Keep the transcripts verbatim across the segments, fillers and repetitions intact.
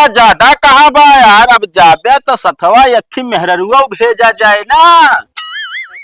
ज्यादा कहाँ बा यार, अब जाबे तो सथवा एक ही मेहररुआ भेजा जाए ना।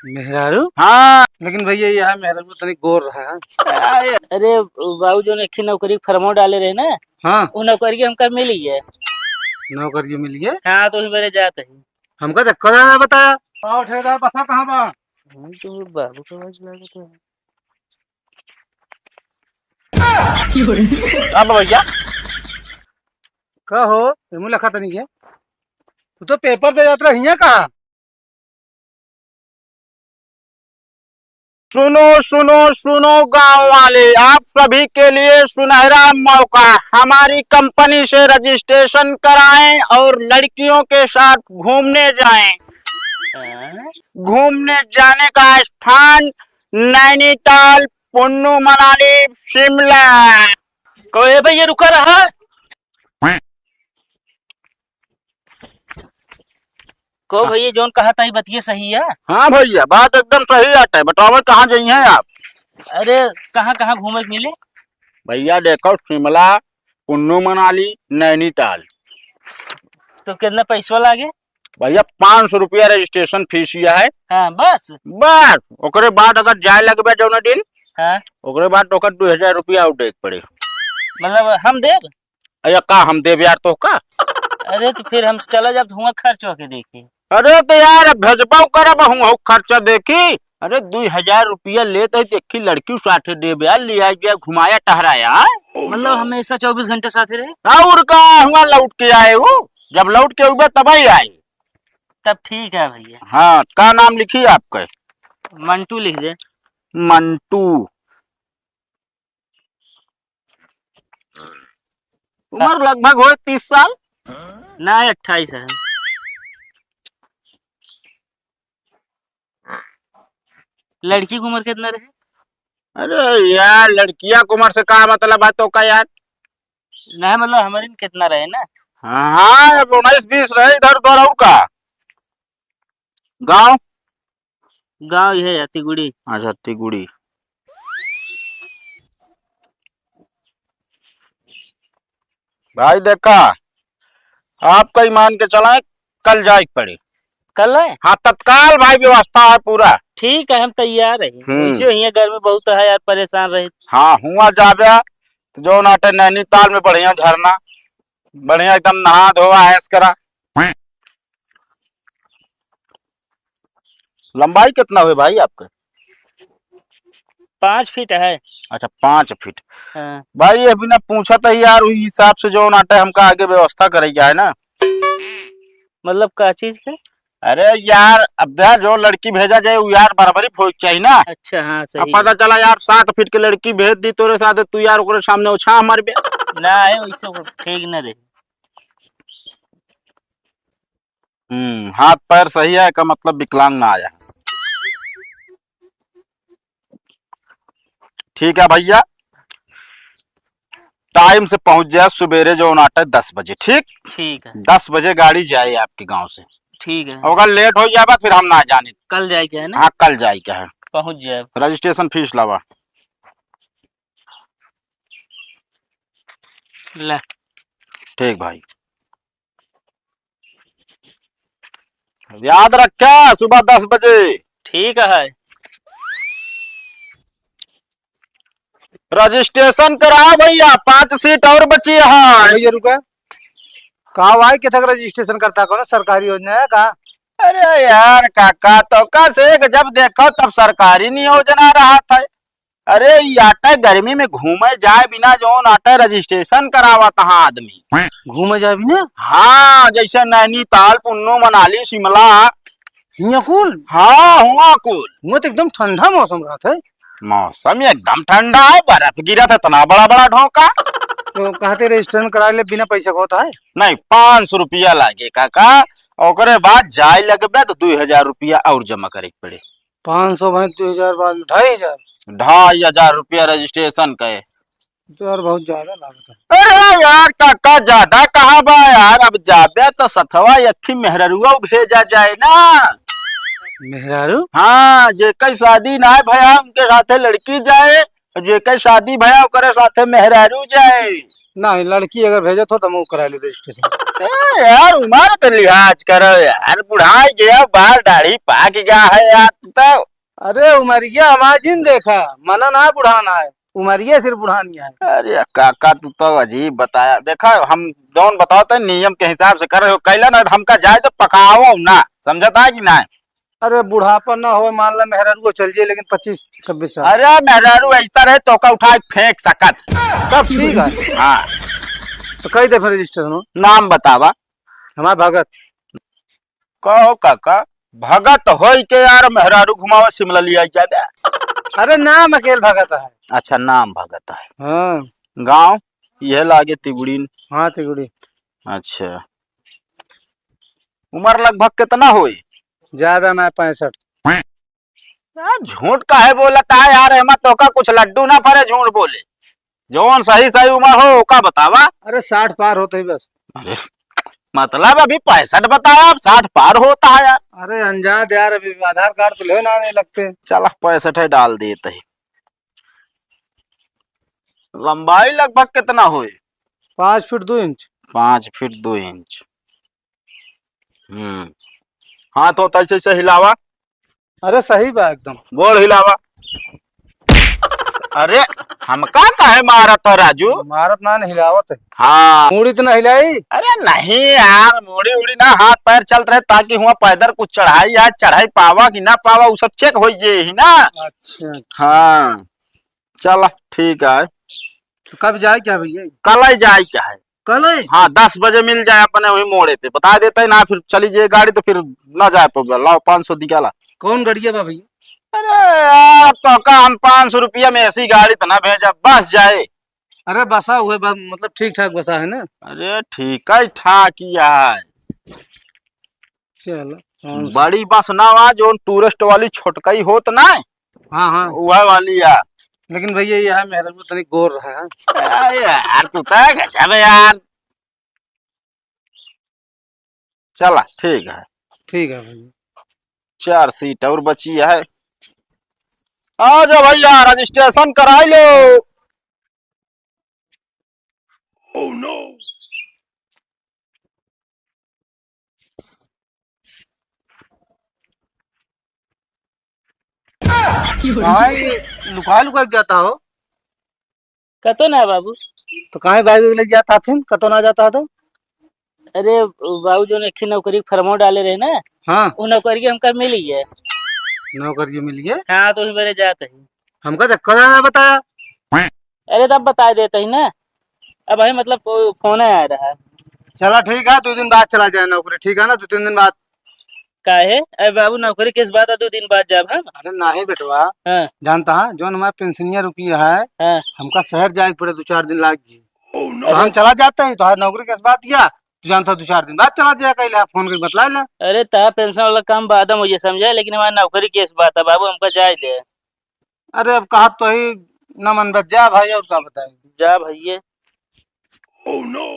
मेहरारू? हाँ। लेकिन भैया, यह मेहरारू तनी गोर रहा है। अरे बाबू, जो एक ही नौकरी के फॉर्मो डाले रहे ना, हाँ। वो नौकरी हमका मिली है। नौकरी मिली है? हाँ, तो वही मेरे जात है। हमका धक्का ना बताया। आओ ठेकेदार, बसा कहाँ बा? हम तो बाबू का आवाज लागत है। अब भैया। का हो, एमू लखा तनी के? तू तो पेपर दे जात रहिया का? सुनो, सुनो, सुनो गांव वाले, आप सभी के लिए सुनहरा मौका। हमारी कंपनी से रजिस्ट्रेशन कराएं और लड़कियों के साथ घूमने जाएं। हाँ? घूमने जाने का स्थान नैनीताल, कुन्नू मनाली, शिमला। कहो, ए भैया, रुका रहा। कहो भैया, जौन कहा था, ई बतिये सही है? हाँ भैया, बात एकदम सही आटे। बताओ, कहाँ जाई हैं आप? अरे, कहाँ, कहाँ घूमे के मिले? भैया देखो, शिमला, कुन्नू मनाली, नैनीताल। तो कितना पैसवा लागे? भैया, पाँच सौ रुपया रजिस्ट्रेशन फीस यह है। हाँ, बस? बस, ओकरे बाद अगर जाए लगबे जौन दिन, हाँ। ओकरे बाद तो ओकर दो हजार रुपया और दे के पड़े। मतलब हम देब? अरे का हम देब यार तोहका? अरे तो फिर हम चला जाब तो हुआं खर्च होके देखी। अरे तो यार, अब भेजबा करब, हम हऊ खर्चा देखी। अरे, दो हजार रुपया लेत है, देखी लड़की साथे देबे यार, ले आए गया, घुमाया टहराया। मतलब हमेशा चउबीस घंटे साथे रहे? और का, हुआं लौट के आए हो, जब लौट के उबे तब ही आए। तब ठीक है भैया। हाँ, का नाम लिखी आपका? मंटू लिख दे। मंटू। उम्र लगभग होए तीस साल। ना, अट्ठाईस है। लड़की की उम्र कितना रहे? अरे यार, लड़किया की उम्र से का मतलब है तो का यार? नहीं, मतलब हमारे में कितना रहे ना? हाँ, अब उन्नीस बीस रहे इधर उधर, और का? गाँव? गाँव ये है तिगुड़ी। अच्छा, तिगुड़ी। भाई देखा, आपका ही मान के चलाएं, कल जाए के पड़े। कल है? हाँ, तत्काल भाई, व्यवस्था है पूरा। ठीक है, हम तैयार है। हम्म। वैसे हियाँ गर्मी बहुत है यार, परेशान रहे। हाँ, हुआं जाबे तो जौन आटे नैनीताल में बढ़िया झरना, बढ़िया एकदम नहा धोवा ऐश करा। लंबाई कितना हुए भाई आपके? पाँच फीट है। अच्छा, पाँच फीट। हाँ। भाई, ये बिना पूछत ही यार, वही हिसाब से जौन आटे हमका आगे व्यवस्था करे के है ना। मतलब का चीज के? अरे यार, अब यार, जो लड़की भेजा जाए, वो यार बराबरी होए के चाहिए ना। अच्छा, हाँ, सही अब पता है। चला यार, सात फीट के लड़की भेज दी तोरे साथ, तू यार ओकरे सामने उछाह मारबे। ना है, वैसे वो ठीक न रहे। हम्म, हाथ पैर सही है, का मतलब विकलांग ना आया। ठीक है भैया, टाइम से पहुंच जाए, सुबेरे जौन आटे दस बजे, ठीक? ठीक है। दस बजे गाड़ी जाए आपके गांव से। ठीक है। अगर लेट हो जाए, फिर हम ना जाने। कल जाए के है ना? हाँ, कल जाए के है। पहुंच जाए। रजिस्ट्रेशन फीस लावा। ले। ठीक भाई। याद रख्या, सुबह दस बजे। ठीक है। रजिस्ट्रेशन कराओ भैया, पाँच सीट और बची है। भैया रुका, का भाई, किधर रजिस्ट्रेशन करता, कौन सरकारी योजना है का? अरे यार काका, तो का से एक जब देखो तब सरकारी नहीं योजना रहा था। अरे, ई आटे गर्मी में घूमे जाए बिना जौन आटे रजिस्ट्रेशन करावत हाँ आदमी। घूमे जाए बिना? हाँ, जैसे नैनीताल, कुन्नू, मनाली, शिमला। हियाँ कुल? हाँ, हुआँ कुल। हुआँ तो एकदम ठंडा मौसम रहत है। मौसम एकदम ठंडा है, बर्फ गिरत है, इतना बड़ा बड़ा ढोका। तो कहते रजिस्ट्रेशन करा ले बिना पैसा का होता है? नहीं, पाँच सौ रुपया लागे काका, ओकरे बाद जाए लगबे तो दो हजार रुपया और जमा करे के पड़े। पाँच सौ भैंस, दो हजार बाद में ढाई हजार। ढाई हजार रुपया रजिस्ट्रेशन के। तो यार बहुत ज्यादा लागत है। अरे यार काका, ज्यादा कहाँ बा यार, अब जाबे तो सथवा एक ही मेहररुआ भेजा जाए ना। मेहरारू? हाँ, जेकर शादी ना भया उनके साथे लड़की जाए, और जेकर शादी भया ओकरे साथे मेहरारू जाए। नहीं, लड़की अगर भेजत हो तो हम करा ली रजिस्ट्रेशन। ए यार, उमर पे लिहाज करो यार, बुढ़ाई गया, बाल दाढ़ी पाक गया है यार, तू तो। अरे उमरिया हमार जिन देखा, मना ना बुढ़ाना है, उमरिया सिर्फ बुढ़ानी है। अरे काका, तू तो अजीब बताया। देखा, हम जौन बताओ तो नियम के हिसाब से करे हो, कैला ना तो हमका जाए तो पकाओ ना, समझता है कि ना? अरे बुढ़ापा ना हो, मान ला मेहरारू चल जाए, लेकिन पच्चीस छब्बीस साल। अरे मेहरारू ऐसा रहे तो का उठा के फेंक सकत। तब ठीक है। हाँ। तो कही दे फिर रजिस्ट्रेशन हो। नाम बतावा। हमार भगत। कहो काका, भगत होई के यार मेहरारू घुमावे शिमला लिया जाबे? अरे नाम अकेल भगत है। अच्छा, नाम भगत है। हाँ। गाँव? यह लागे तिगुड़ी। हाँ, तिगुड़ी। अच्छा, उमर लगभग कितना होई? ज्यादा ना, पैंसठ। यार, झूठ काहे बोलता है यार? एमा तोका कुछ लड्डू ना फरे झूठ बोले। जौन सही सही उमर हो, ओका बतावा। अरे, साठ पार होते ही बस। अरे, मतलब अभी पैंसठ बताया, अब साठ पार होता है यार। अरे, अंजाद यार, अभी आधार कार्ड तो ले ना आने लगते। चला, पैंसठ है, डाल देते हैं। लंबाई लगभग कितना होई? पाँच फीट दो इंच। पाँच फीट दो इंच। हम्म। हाथ होता ऐसे, ऐसे हिलावा। अरे सही बा एकदम। गोड़ हिलावा। अरे हमका काहे मारत है राजू? मारत ना, नहीं हिलावत है। हाँ। मूड़ी तो ना हिलाई? अरे नहीं यार, मूड़ी उड़ी ना, हाथ पैर चलत रहे ताकि हुआ पैदल कुछ चढ़ाई है, चढ़ाई पावा कि ना पावा, उ सब चेक हो जे ही ना। अच्छा। हाँ। चला, ठीक है। तो कब जाए क्या भैया? कल ही जाए क्या है? कल ही? हाँ, दस बजे मिल जाए अपने वही मोड़े पे, बता देते हैं ना, फिर चली जाए गाड़ी तो फिर ना जाए पाओगे। लाओ, पाँच सौ दिया ला। कौन गड़िया बा भैया? अरे यार, तो का हम पाँच सौ रुपया में ऐसी गाड़ी तो ना भेजा, बस जाए। अरे बसा हुए बा, मतलब ठीक ठाक बसा है ना? अरे ठीक है, ठाक ही है। चलो, कौन सा? बड़ी बस ना वा, जो टूरिस्ट वाली छोटकई होत ना, हाँ, हाँ। वह वाली है। लेकिन भैया, ये है, मेहरारू तनी गोर रहा है। अरे यार, तू तो गजब है यार। चला, ठीक है। ठीक है भैया। चार सीट और बची है। आ जाओ भैया, रजिस्ट्रेशन कराई लो। Oh no! काहे लुका लुका के जाता हो? कतो ना बाबू। तो काहे बाइक ले जाता फिर, कतो ना जाता तो? अरे बाबू, जो एक नौकरी के फॉर्मो डाले रहे ना, हाँ। वो नौकरी हमका मिली है। नौकरी मिली है? हाँ, तो वही बरे जात है। हमका तो कदा ना बताया। अरे, तब बता देते ही ना, अब है मतलब फो-, फोन आ रहा है। चला ठीक है, दो दिन बाद चला जाए नौकरी, ठीक है ना, दो तीन दिन बाद। काहे? अरे बाबू, नौकरी किस बात है, दो दिन बाद जाब हम? अरे नहीं बेटवा, हाँ। जानता है, जो हमारे पेंशनिया रुपया है, हाँ। हमका शहर जाए के पड़े, दो चार दिन लाग जी। Oh no। तो हम चला जाते हैं, तो नौकरी किस बात किया, तू जानता, दो चार दिन बाद चला जाए, कह ले, फोन करके बतला ले। अरे, तहा पेंशन वाला काम बाद में होइए, समझे, लेकिन हमारी नौकरी की इस बात है बाबू, हमका जाए दे। अरे, अब कहा तो ही न मन बच जा भाई, और का बताए। जा भैया। Oh no।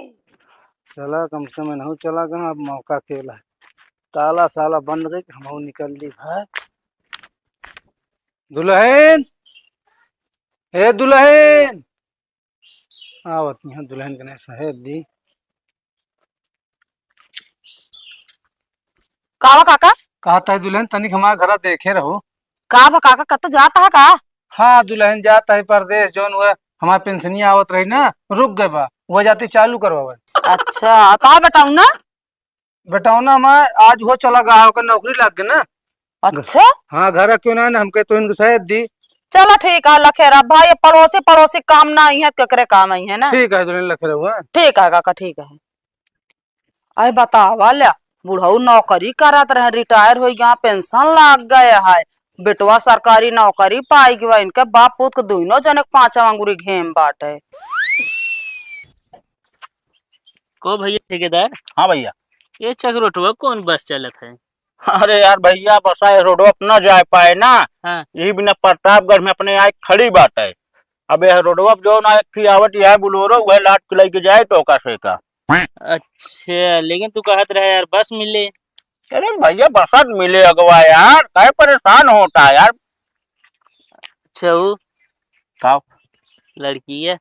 चला, कम से कम इनहू चला गए, अब मौका खेला है। ताला साला बंद गई, हम निकल ली भाई। दुल्हन, ए दुल्हन, आवत यहाँ दुल्हन के नहीं सहेज दी। का बा काका? कहत है दुल्हन, तनिक हमारे घरा देखे रहो। का बा काका, कत जात है का? हाँ दुल्हन, जात है परदेश, जौन वह हमार पेंशनिया आवत रही ना, रुक गए बा, वह जाती चालू करवावे। अच्छा, का बताऊ ना? बेटौना में आज हो चला गया, ओकर नौकरी लग गई ना। अच्छा? हाँ, घर क्यों ना, ना हमके तो इनको शायद दी। चला ठीक है, लखेरा भाई, पड़ोसी, पड़ोसी काम ना आई है, केकरे काम आई है ना? ठीक है, दुल्हन लखेरा हुआ। ठीक है काका, ठीक है। अरे बतावा ल्या, बुढ़ऊ नौकरी करत रहे, रिटायर हो गया, पेंशन लाग गया है, बेटवा सरकारी नौकरी पाई गया, इनके बाप पूत के दोनों जने के पांचवा अंगुरी घेम बाटे। को भैया ठेकेदार? हाँ भैया। ये चकरोटवा कौन बस चलत है? अरे यार भैया, बसा ये रोडवा पर ना जाए पाए ना, हाँ। यही बिना प्रतापगढ़ में अपने आए खड़ी बात है। अब यह रोडवा पर जो ना एक ठे आवत यह बुलोरो, वह लाद के लेके जाए टोका से का। अच्छा, लेकिन तू कहत रहे यार बस मिले। अरे भैया, बसत मिले अगवा यार, काहे परेशान होता है यार? अच्छा, वो का? लड़की है।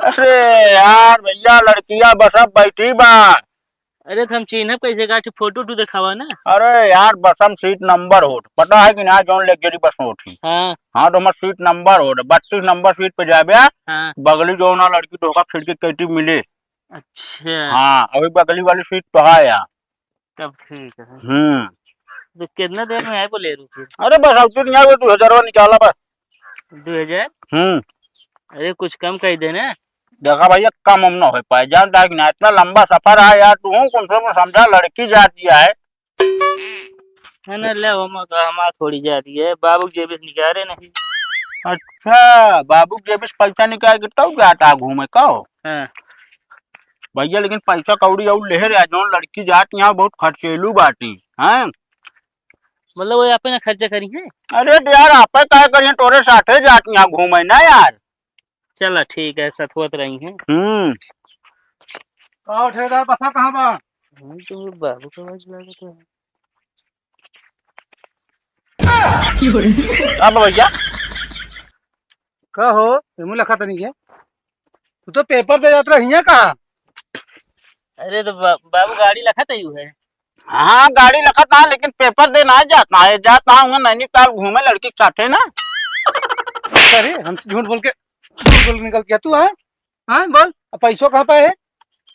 अरे यार भइया, लड़किया बस अब बैठी बा। अरे तो हम चिन्हब कैसे? का फोटो उटो देखावा ना। अरे यार, बस हम सीट नंबर होट, पता है कि ना, जौन लग्जरी बस होट ही। हाँ। हाँ, तो हमार सीट नंबर होट, बत्तीस नंबर सीट पे जाबे। हाँ। बगली जौन आ लड़की तो ओका खिड़की कैटी मिले। अच्छा। हाँ, अभी बगली वाली सीट तो है यार। तब ठीक है। हम्म। तो कितना देर में आए बोले रुके? अरे बस अब तू नहीं आवे, दो हज़ार निकाला बस। दो हज़ार? हम्म। अरे कुछ कम कर देना। देखा भइया, कम हम ना हो पाए, जानता है कि ना, इतना लंबा सफर है यार, तू हूँ कम से कम समझा, लड़की जाती है। है ना, ले हम तो हमार थोड़ी जाती है, बाबू के जेब से निकाले नहीं। अच्छा, बाबू के जेब से पैसा निकाल के तब जाता है घूमे का हो? हाँ। भइया, लेकिन पैसा कौड़ी और लेहे रहा, जौन लड़की जात यहाँ बहुत खर्चेलू बाटी, हैं? मतलब वो आपे ना खर्चा करी है? अरे तो यार, आपे काहे करिए, तोरे साथे जात यहाँ घूमे ना यार। चला ठीक है, सथवत रही है। हम्म। का हो ठेकेदार, बसा कहाँ बा? हम तो बाबू का आवाज लागत है। अब भइया। का हो, एमू लखा तनी के? तू तो पेपर दे जात रही है कहाँ? अरे तो बा-, बाबू गाड़ी लखा तयू है। हाँ, गाड़ी लखा था, लेकिन पेपर दे ना जात ना है, जात ना हूँ नैनीताल घूमे लड़की के साथे ना। अरे, हमसे झूठ बोल के, झूठ बोल के निकल गया तू, हैं? हैं, बोल, अब पैसो कहाँ पे है?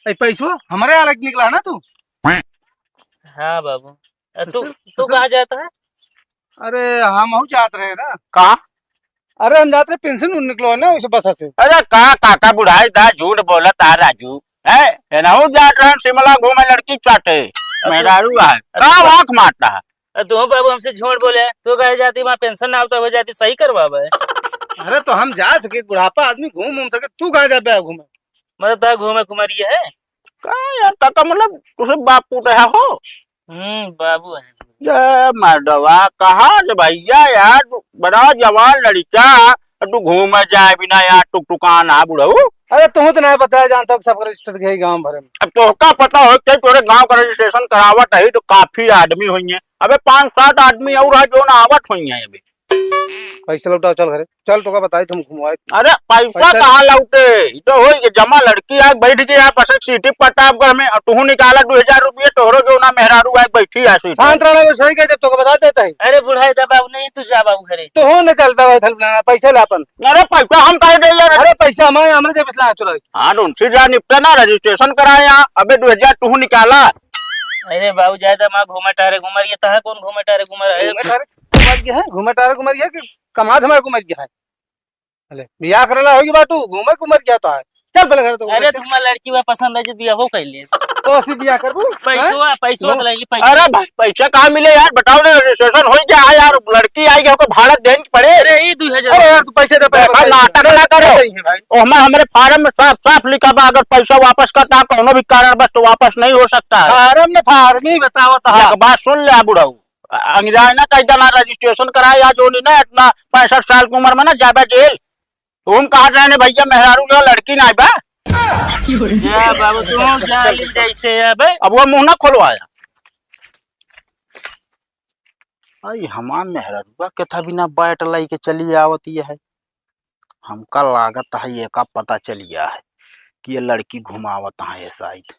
ए, पैसो हमारे अलग निकला है ना तू? हाँ बाबू। अ, तू, ससुर, तू ससुर। कहाँ जाता है? अरे, हम हूँ जात रहे ना। कहाँ? अरे, हम जात रहे, पेंशन उन निकलो है ना, उस बस से। अरे, का काका बुढ़ाई दा झूठ बोलत आ राजू, है? एनहू जात रहे शिमला घूमे लड़की के साथे, अच्छा। मेहरारू है। अच्छा। का आँख मारता है? अ, तू बाबू हमसे झूठ बोले, तू कहे जाती वहाँ पेंशन ना होता हो जाती, सही करवावे। अरे, तो हम जा सके, बुढ़ापा आदमी घूम घूम सके, तू कहे जाबे घूमे? मतलब, तो घूमे कुमारी है? का यार, काका, मतलब, तुसे बाप पूत है हो? हम्म, बाबू है। ए मर्दवा, कहाँ से भइया यार, तू बड़ा जवान लड़का, तू घूमे जाए बिना यार, टुकटुकान आ बुढ़ऊ। अरे, तुहूँ तो नहीं बताया जानता हो कि सब रजिस्टर के ही गाँव भरे में। अब तोहका पता हो कि तोरे गाँव का रजिस्ट्रेशन करावत है तो काफी आदमी होइहैं। अबे पाँच सात आदमी और है जो ना आवत होइहैं अबे। पैसा लौटाओ, चल घरे। चल, तोका बताई, तुम घुमाए। अरे, पैसा पैसा कहाँ लौटे? ई तो होई कि जमा लड़की आके बैठ गई है, बस एक सीटी प्रतापगढ़ में, और तुहू निकाला दो हज़ार रुपये, तोहरो जो ना मेहरारू आके बैठी है सीट में। शांत रहना, वो सही कह दे, तोका बता देता है। अरे, बुढ़ाई दा बाबू, नहीं, तू जा बाबू घरे। तो हो निकलता है, थल बनाना, पैसा ला अपन। अरे, पैसा हम काहे दे यार? अरे, पैसा हमारे, हमारे जेब से ला, चलो। हाँ, तो उनसे जा निपटा ना, रजिस्ट्रेशन कराए यहाँ। अबे, दो हज़ार तुहू निकाला। अरे बाबू, जाए दा, माँ घूमे टहरे घूमर, ये तहा कौन घूमे टहरे घूमर है? घूमे टहरे घूमर गया है, घूमे टहरे घूमर गया है कि कमा धमा घूमर गया है? अले, बियाह करला होगी बाटू, घूमे घूमर गया तो है। चल पहले घर तो अरे, तुम्हार लड़की बा पसंद है, जो बियाह हो कर ले। तो असी बियाह करबू? पैसवा, हैं? पैसवा तो लगी, पैसा। अरे भाई, पैसा कहाँ मिले यार? बताओ ना, रजिस्ट्रेशन हो गया है यार, लड़की आई गई, ओको भाड़ा देन पड़े। अरे, ई दो हज़ार। अरे यार, तू पैसे दे, पैसे, देखा, पैसे। नाटक ना करो। नहीं है भाई। ओहमा हमरे फार्म में साफ साफ लिखा बा, अगर पैसा वापस करता है कोनो भी कारणवश तो वापस नहीं हो सकता है। फार्म ने फार्म ही बतावत है। एक बात सुन ले बुढ़ऊ, अ-, अंग्रेज ना कह देना रजिस्ट्रेशन कराए या जो नहीं ना इतना पैंसठ साल की उम्र में ना जाबे जेल। तो हम कहा जाने भैया मेहरारू जो लड़की ना बा। जा बाबू, तू जा ले जैसे है बे। अब वो मुंह ना खोलवाया। आई हमार मेहरारुआ केथा बिना बैट लइके चली आवत ये है। हमका लागत है, एका पता चल गया है कि ये लड़की घुमावत है ये साइड।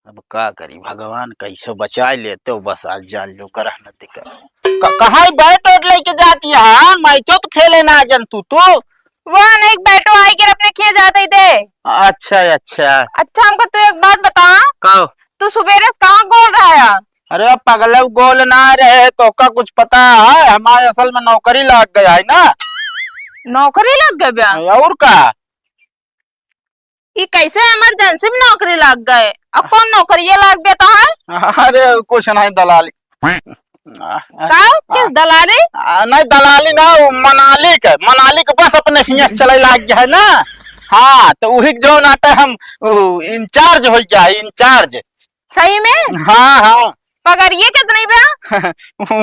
अब का करी भगवान, कैसे बचाए लेते हो, बस आज जान लो, ग्रह न दिखा। क-, कहाँ ही बैट वैट लेके जाती है? हाँ, मैचो तो खेले ना जन तू, तू। वो नहीं, बैटो आई के अपने खेत जाते ही दे। अच्छा, अच्छा। अच्छा, हमको तू एक बात बता। का? तू सुबेरे से कहाँ गोल रहा है? अरे पगले, गोल ना रहे, तोका कुछ पता है? हमारे असल में नौकरी लग गया है ना। नौकरी लग गया बे? और का? ई कैसे इमरजेंसी में नौकरी लग गए? अब कौन नौकरिये लग गए तो है? अरे कुछ नहीं, दलाली। का? किस दलाली? आ, नहीं, दलाली ना, वो मनाली के, मनाली के बस अपने हियाँ चले लग गया है ना। हाँ, तो वही के जौन आटे हम, वो, इंचार्ज हो गया है, इंचार्ज। सही में? हाँ, हाँ। पगरिये कितनी बा?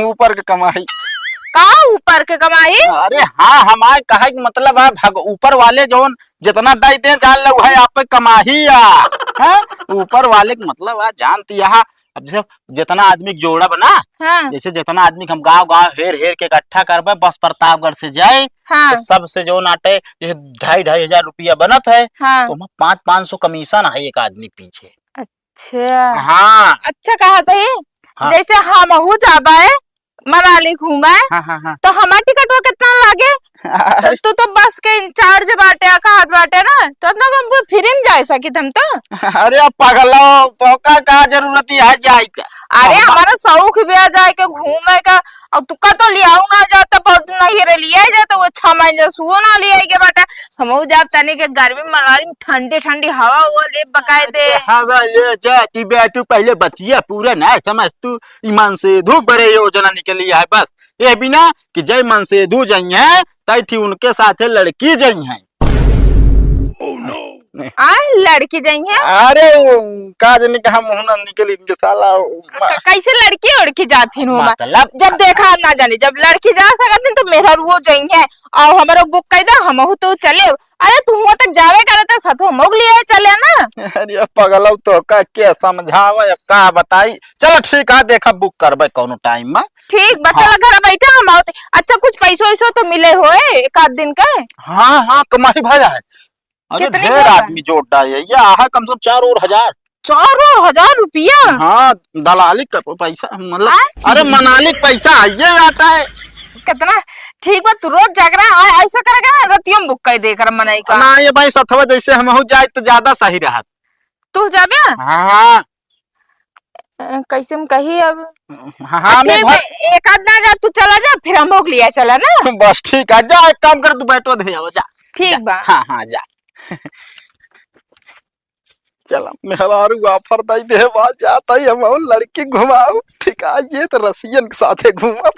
ऊपर के कमाई। आ, ऊपर के कमाई? अरे हाँ, हमार कहे के मतलब है, भग-, ऊपर वाले जौन जितना दई दे, जान लो, है आप पे कमाही या। हैं? ऊपर वाले के मतलब है, जानती यहाँ, अब जैसे जितना आदमी के जोड़ा बना, हाँ। जैसे जितना आदमी के हम गाँव गाँव हेर हेर के इकट्ठा करबे, बस प्रतापगढ़ से जाए, हाँ। तो सबसे जौन आटे, जैसे ढाई, ढाई हजार रुपया बनत है, हाँ। तो वहाँ पाँच, पाँच सौ कमीशन है एक आदमी पीछे। अच्छा। हाँ। अच्छा कहा तो ये, हाँ। जैसे हमहू जाबे मनाली घूमे, हाँ, हाँ, हाँ। तो हमार टिकटवा कितना लागे? तो अरे। तू तो बस के इंचार्ज बाटे, कहत बाटे ना, तो अपना हमको फ्री में जाए सकित हम तो। अरे अब पगला, तोका का जरूरत है जाए के? अरे हम हमारा शौक भी आ जाए के घूमे का, और तुका तो लियाऊ ना जाता, बहुत नहीं रे लिया जाता, वो छह महीने से वो ना लिया के बाटे। हमहू जाब तनी के गर्मी में मनाली में ठंडी ठंडी हवा वो ले बकायदे। अरे हवा ले जा, तू बैठू पहले बतिया पूरा ना समझ तू। ई मनसेधू बड़े योजना निकली है बस। ये बिना कि जय मनसेधू जइहैं, तै ठी उनके साथे लड़की जइहैं। आय, लड़की जइहैं? अरे वो का जनी कहा मुँह ना निकली इनके साला वो क-, कैसे लड़की उड़की जात हिन हुआ? मतलब जब देखा ना जाने, जब लड़की जा सकत हिन तो मेहरारुओ जइहैं, और हमरो बुक कइ दे, हमहू तो चले। अरे तू हुआ तक जावे करे तो साथ हमहू के लिए चले ना। अरे पगलऊ तोका के समझावे, अब का बताई। चलो ठीक है, देखा बुक करबे कौनो टाइम में। ठीक बा, हाँ। चला घर बैठा हम आवत। अच्छा कुछ पैसो वैसो तो मिले होए एक आध दिन के? हाँ, हाँ, कमाई भा जाए। अरे कितने ढेर के बा? आदमी जोड़ डाए है, ये आहा कम से कम चार और हजार। चार और हजार रुपया? हाँ, दलाली का पैसा, मतलब, आय? अरे मनाली का पैसा है, ये आता है। कितना? ठीक बा, तू रोज जागरा, आ, ऐसा करेगा ना, रतियों में बुक कर दे कर मनई का। ना, ये भाई सथवा जैसे हमहू जाए तो ज्यादा सही रहत। तू जाबे? हाँ। अ, कैसे हम कही अब? हाँ, हाँ, मैं ठीक घर बा, एक आध ना जा, तू चला जा, फिर हम लोग लिया चला ना। बस ठीक है, जा एक काम कर, तू बैठो धे आओ, जा। ठीक जा। बा। हाँ, हाँ, जा। चला, मेहरारू offer दई दे बा, जाता ही हम और लड़की घुमाऊ, ठीक है, ये तो रसियन के साथे घूमब।